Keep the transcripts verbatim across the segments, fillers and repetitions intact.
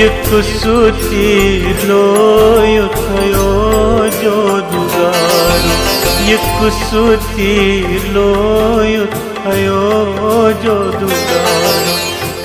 یہِ کُس سُہ تیٖر لویُتھ تھایو جادوٗگارو، یہِ کُس سُہ تیٖر لویُتھ تھایو جادوٗگارو۔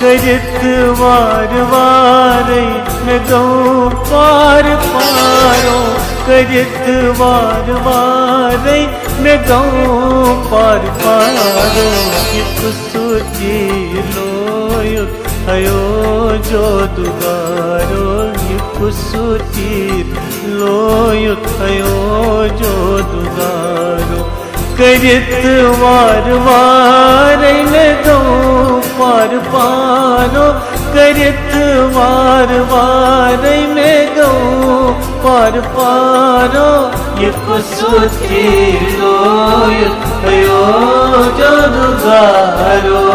کٔرِتھ وارٕ وارَے مےٚ گوٚو پارٕ پارو، کٔرِتھ وارٕ وارَے مےٚ گوٚو پارٕ پارو۔ یہِ کُس سُہ تیٖر لویُتھ تھایو جادوٗگارو، یہِ کُس سُہ تیٖر لویُتھ تھایو جادوٗگارو۔ کٔرِتھ وارٕ وارَے مےٚ گوٚو پارٕ پارو، کٔرِتھ وارٕ وارَے مےٚ گوٚو پارٕ پارو۔ یہِ کُس سُہ تیٖر لویُتھ تھایو جادوٗگارو۔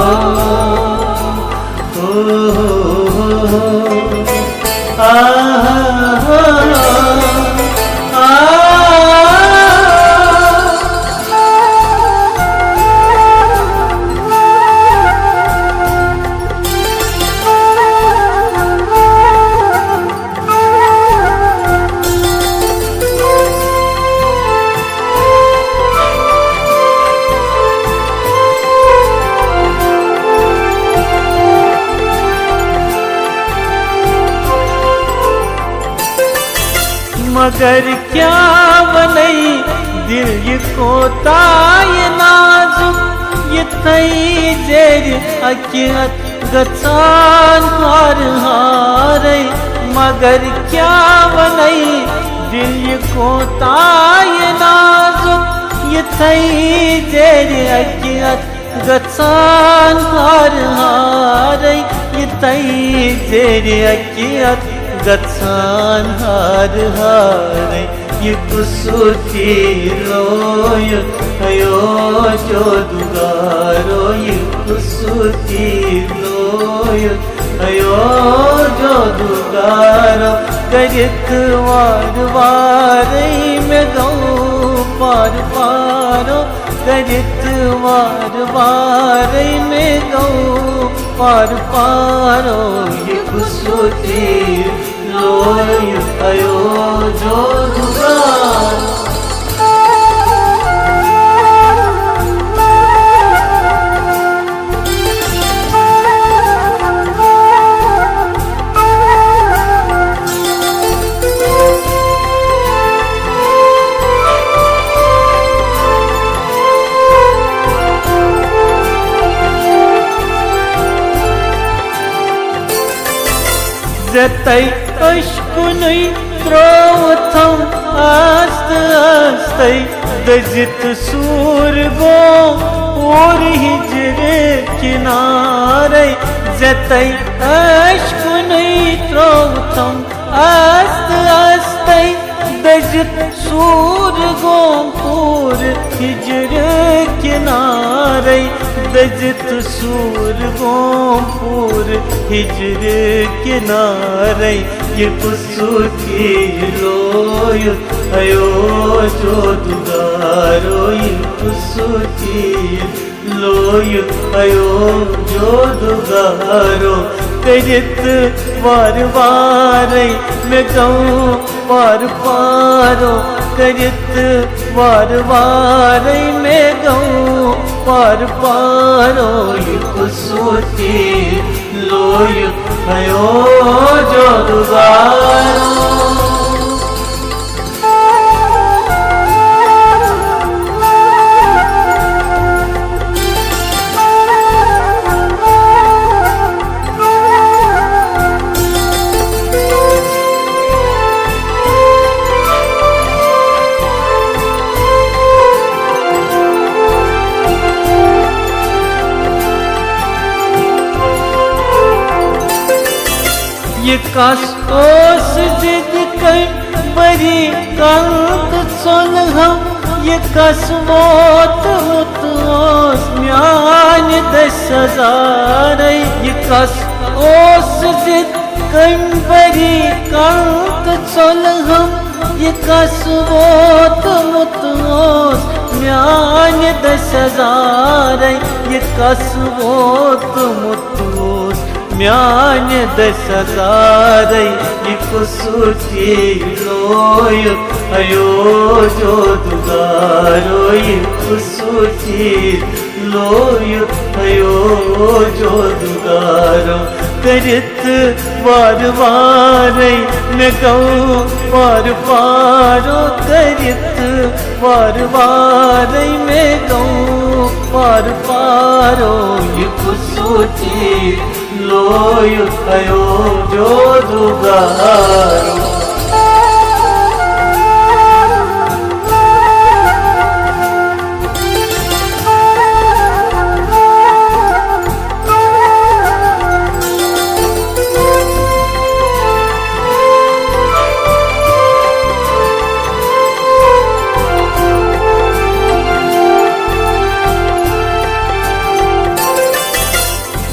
مگر کیٛاہ وَنَے دِل، یہِ کوتاہ یہِ نازُک، یِتھَے زیرِ اَکہِ اَتھٕ گژھان ہارٕ ہارَے۔ مگر کیٛاہ وَنَے دِل، یہِ کوتاہ یہِ نازُک، یِتھَے زیرِ اَکہِ اَتھٕ گژھان ہارٕ ہارَے، یِتھَے زیرِ اَکہِ اَتھٕ گژھان ہارٕ ہارَے۔ یہِ کُس سُہ تیٖر لویُتھ تھایو جادوٗگارو، یہِ کُس سُہ تیٖر لویُتھ تھایو جادوٗگارو۔ کٔرِتھ وارٕ وارَے مےٚ گوٚو پارٕ پارو، کٔرِتھ وارٕ وارَے مےٚ گوٚو پارٕ پارو۔ یہِ کُس سُہ تیٖر لویُتھ تھایو جادوٗگارو۔ زیتَے ٲشکُنُے ترٛووُتھم آستہٕ آستَے، دٔزِتھ سوٗر گوٚو پوٗرٕ ہِجرِ کِنارَے۔ زیتَے ٲشکُنُے ترٛووُتھم آستہٕ آستَے، دٔزِتھ سوٗر گوٚو پوٗرٕ ہِجرِ کِنارَے، دٔزِتھ سوٗر گوٚو پوٗرٕ ہِجرِ کِنارَے۔ یہِ کُس سُہ تیٖر لویُتھ تھایو جادوٗگارو، یہِ کُس سُہ تیٖر لویُتھ تھایو جادوٗگارو۔ کٔرِتھ وارٕ وارَے مےٚ گوٚو پارٕ پارو، کٔرِتھ وارٕ وارَے مےٚ گوٚو پارٕ پارو۔ یہِ کُس سُہ تیٖر لویُتھ تھایو جادوٗگارو۔ یہِ کس اوس ضد کٔمۍ ؤری کل تہٕ ژۄلہم، یہِ کس ووتمُت اوس میانہِ دٔسۍ سزارے۔ یہِ کس اوس ضد کٔمۍ ؤری کل تہٕ ژۄلہم، یہِ کس ووتمُت اوس میانہِ دٔسۍ سزارے۔ یہِ کس ووتمُت اوس میانہِ دٔسۍ ہزارے یہِ قصوٗتی لویُک، ہیو جودُگارو یہِ قصوٗتی لویُک، ہیو جودُگارو۔ کٔرِتھ وارٕ وارے مےٚ گوٚو پارٕ پارو، کٔرِتھ وارٕ وارے مےٚ گوٚو پارٕ پارو یہِ قصوٗتی لویُک، ہیو جودُگارو۔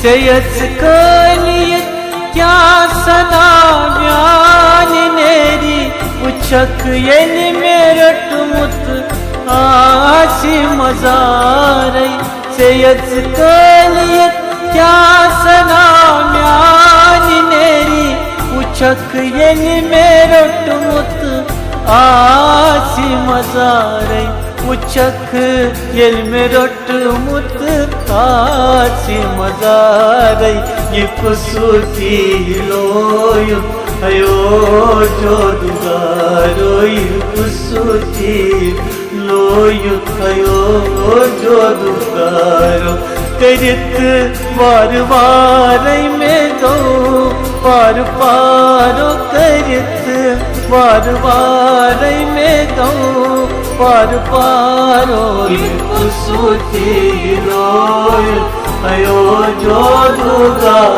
ژےٚ یژھ کٲلِتھ کیٛاہ سنا میانہِ نیری، وٕچھکھ ییٚلہِ مےٚ روٚٹمُت آسہِ مزارے۔ ژےٚ یژھ کٲلِتھ کیٛاہ سنا میانہِ نیری، وٕچھکھ ییٚلہِ مےٚ روٚٹمُت آسہِ مزارے۔ وٕچھکھ ییٚلہِ مےٚ روٚٹمُت آسہِ مزارے یہِ قصوٗتی لویُک، ہیو جودُگارو یہِ قصوٗتی لویُک، ہیو جودُگارو۔ کٔرِتھ وارٕ وارے مےٚ گوٚو پارٕ پارو، کٔرِتھ وارٕ وارے مےٚ گوٚو پارٕ پارو یہِ قصوٗتی لویُک، ہیو جودُگارو۔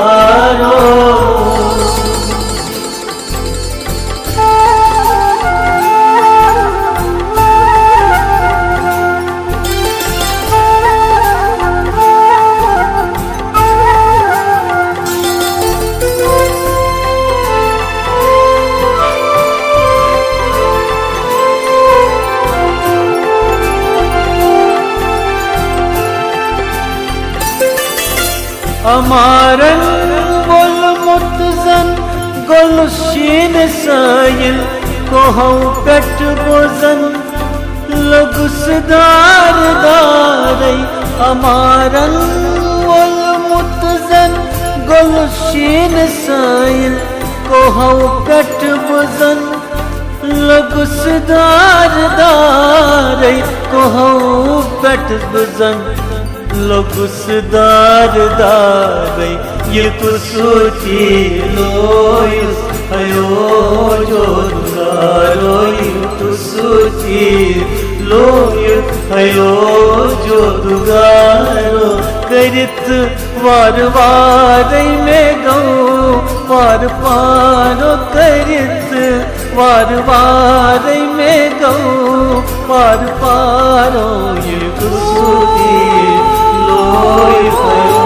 امارن وولمُت زن گۄلہٕ شیٖنہٕ سٲیِل، کوہو پٮ۪ٹھ بوزن لوٚگُس دار دارے۔ امارن وولمُت زن گۄلہٕ شیٖنہٕ سٲیِل، کوہو پٮ۪ٹھ بوزن لوٚگُس دار دارے۔ کوہو پٮ۪ٹھ بوزن لوٚگُس دار دارے، یہِ قصوٗتی لویُک، ہیو جودُگارو یہِ قصوٗتی لویُک، ہیو جودُگارو۔ کٔرِتھ وارٕ وارے مےٚ گوٚو پارٕ پارو، کٔرِتھ وارٕ وارے مےٚ گوٚو پارٕ پارو یہِ قصوٗتی لویُک، ہیو